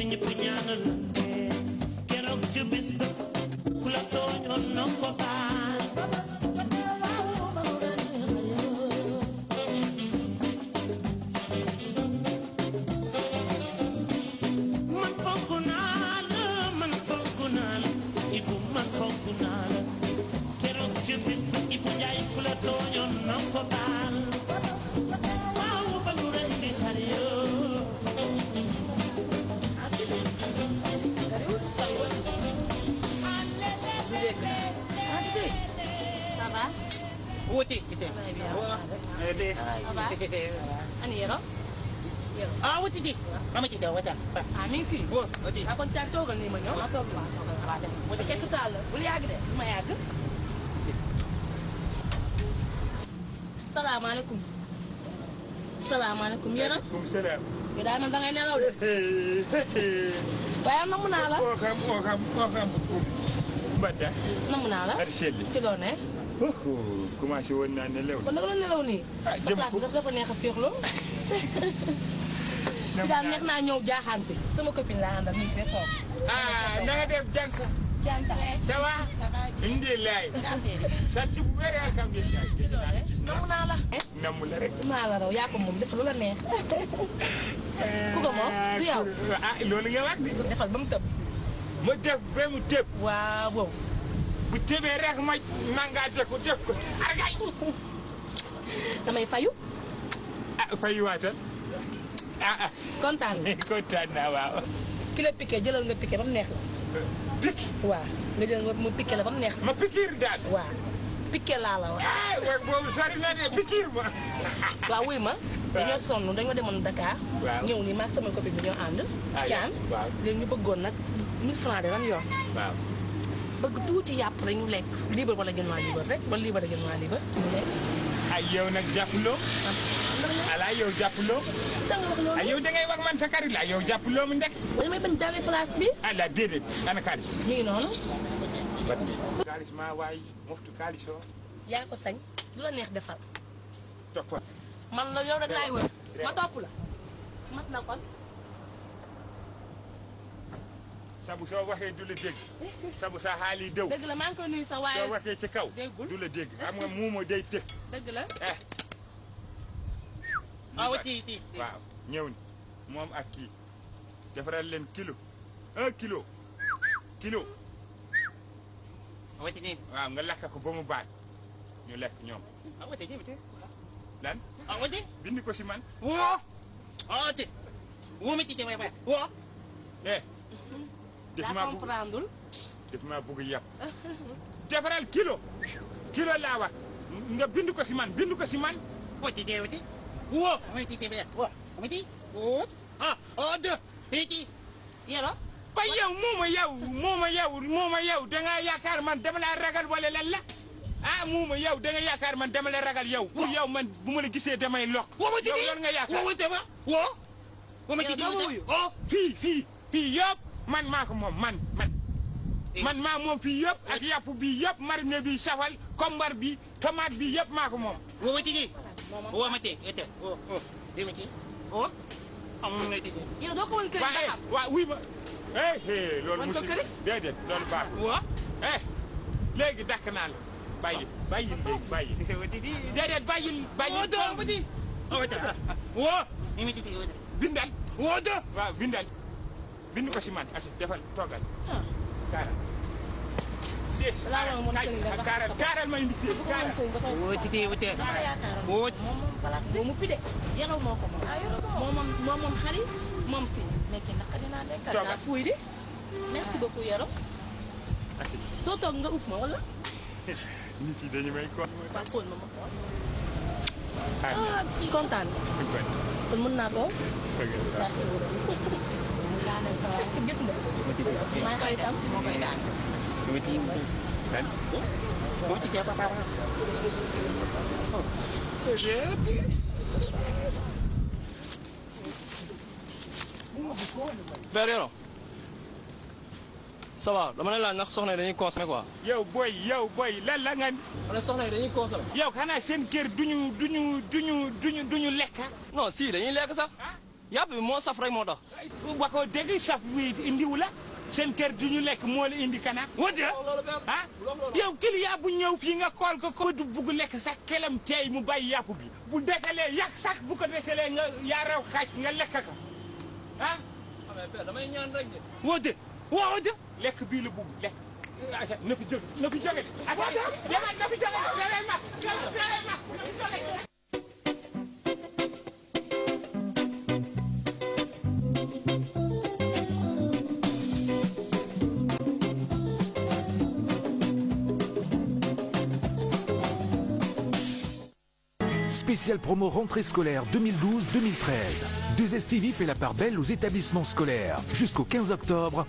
ñëpp ñaanal keroog ci bis ba ku la tooñoon noo ko baal man fonk naa la Ibu man fonk naa la keroog ci bis ba Ibu Njaay ku la tooñoon noo ko baal waaw ba lu rëy di xar yoo Ça va? Wuti. Très bien. Ça va? Ani Yero? Yero. Ah, wuti di. Mama ci daw wata. Ah, mi ngi fi. Wo, wuti. Ah, kon caa toogal nii ma ñëw. Ah, toog waaw toogal waaw dem. Wuti kay tout à l'heure. Bul yàgg de, du ma yàgg. Salaamaaleykum. Salaamaaleykum Yero. Kum salaam. Yow daa mel da ngay nelaw de. Waaye namm naa la. O kam kum. Mbadda. Namm naa la. Ar selli. Ci loo ne. Commencé woon naa nelaw. kon naka la nelaw nii. Ah, sa jëm place ko. bi dafa neex a féexloo. fi daal neex naa ñëw jaaxaan si. sama copine laa àndal mi ngi fee toog. Ah, na nga def jànk. Janta. Ça va? Alhamdulilah. sant bu wér alhamdulilah. ci loo ne. namm naa la. Namm la rek. maa la raw yaa ko moom def lu la neex. ku ko moom du yow. Ah, loolu nga wax de. defal ba mu tëb. Ma def ba mu tëb. waaw wow. Bu tëbee rek ma nangaate ko def ko. Argay. damay fayu. Ah, fay waatal. Ah, kontaan nga. kontaan naa waaw. ki la piqué jëlal nga piqué ba mu neex la. Pik. waaw nga jël nga mu piqué la ba mu neex la. Ma pikiir daal. waaw piqué laa la wax. Ah, waaye boobu sori na de pikiir ma. waaw wuy ma. dañoo sonn dañoo demoon Dakar. waaw ñëw nii maag sama copine bi ñoo ànd. Ah, caan waaw. léegi ñu bëggoon nag 1000 francs de lan yor. waaw. bëgg tuuti yàpp rek ñu lekk. libre wala gën waa libre rek wala libre gën waa libre ñu lekk. ay yow nag jàppuloo. ala yow jàppuloo. danga wax loolu. ay yow da ngay wax man sa karit la yow jàppuloo mu ndek. wala may bañ dalee place bi. ala déedéet ana kaalis. mi ngi noonu. kaalis maa waay moftu kaalisoo. yaa ko sañ lu la neex defal. toppa. man la yow rek laay wër. ma topp la. mat na kon. sabu soo waxee du la dégg. sabu sa xaal yi dëw. dëgg la maa ngi koy nuyu sa waaye. soo waxee ci kaw. déggul du la dégg xam nga muuma day të. dëgg la. eh. Ah, wuti ti. waaw ñëw ni moom ak kii defaral leen kilo 1 kilo. kilo. Wuti di. waaw nga lakk ko ba mu baat ñu lekk ñoom. Ah, wuti di, wuti. lan Ah, wuti. bindi ko si man. Wo. Ah, wuti. Wo mi ti te way. Wo. eh. def daa maa bugg comprendre. def maa bugg yàpp. defaral kilo. kilo laa wax nga bind ko si man bind ko si man. Wuti di, wuti. Wo. Wuti te way. Wo. Wuti. Wo. Ah, oh, de. Wuti. Yero. ba yow muuma yow da nga yaakaar man dama la ragal wala lan la ah muuma yow da nga yaakaar man dama la ragal yow pour yow man bu ma la gisee damay lokk. Wo wuti yow di. loolu nga yaakaar. Wo wuti ba. Wo. Wo mi ti di. Yow doo wuyu. Oh. fii yëpp man maa ko moom man maa moom fii yëpp ak yàpp bi yëpp marine bi safal kombar bi tomate bi yëpp maa ko moom. Wo wuti di. Wo ma te. Ete. Wo. Wo. Di wuti. Wo. Amul nga ti. Yero doo ko woon kër yi ba xam. waa wuy ma loolu Wan ko musiba këri? déedéet loolu baaxul. Wo. léegi dakk naa la bàyyi léegi bàyyi Wuti di. déedéet bàyyi Wo do wuti. Oh, wuti. Wo. Mi ti di. Wuti. bindal Wo do. waaw bindal bind ko si man asi defal toogal ah kaaral siis balaa ma mën a tënk nga kaaral ma indi siis kaaral Wuti di, wuti. dama yaakaaroon. Wo. moom place bi mu fi de. Yero moo ko moom. moom xarit moom fii. mais ki naka dinaa nekkal. Toogal. daa fuuy di. merci beaucoup Yero. asi doo toog nga uf ma wala. nit yi dañu may ko waa xool ma xool. ah ah kii kontaan na. kon mën naa toog. merci beaucoup. gis nga. maa ngi koy tam. Moo koy daan. Wuti. lan Wuti te papa. Père Yoro ça va dama ne la ndax soxna yi dañuy consommer quoi. yow boy lan la nga ma ne soxna yi dañuy consommer. yow xanaa seen kër duñu lekk non si dañuy lekk sax. ah yàpp bi moo saf rek moo tax. ba ko dégg saf bi indiwu la seen kër du ñu lekk moo la indi kana. Wode. ah yow client bu ñëw fii nga kool ko du bugg lekk sax kelam teey mu bàyyi yàpp bi bu desalee yàq sax bu ko desalee nga yaa rew xaaj nga lekk ko ah. damay ñaan rek de. Wode. Waaw Wode. lekk bii la bugg lekk. na fi jóge na fi jóge de. na fi jóge de. Spécial promo rentrée scolaire 2012-2013. 2STV fait la part belle aux établissements scolaires. Jusqu'au 15 octobre,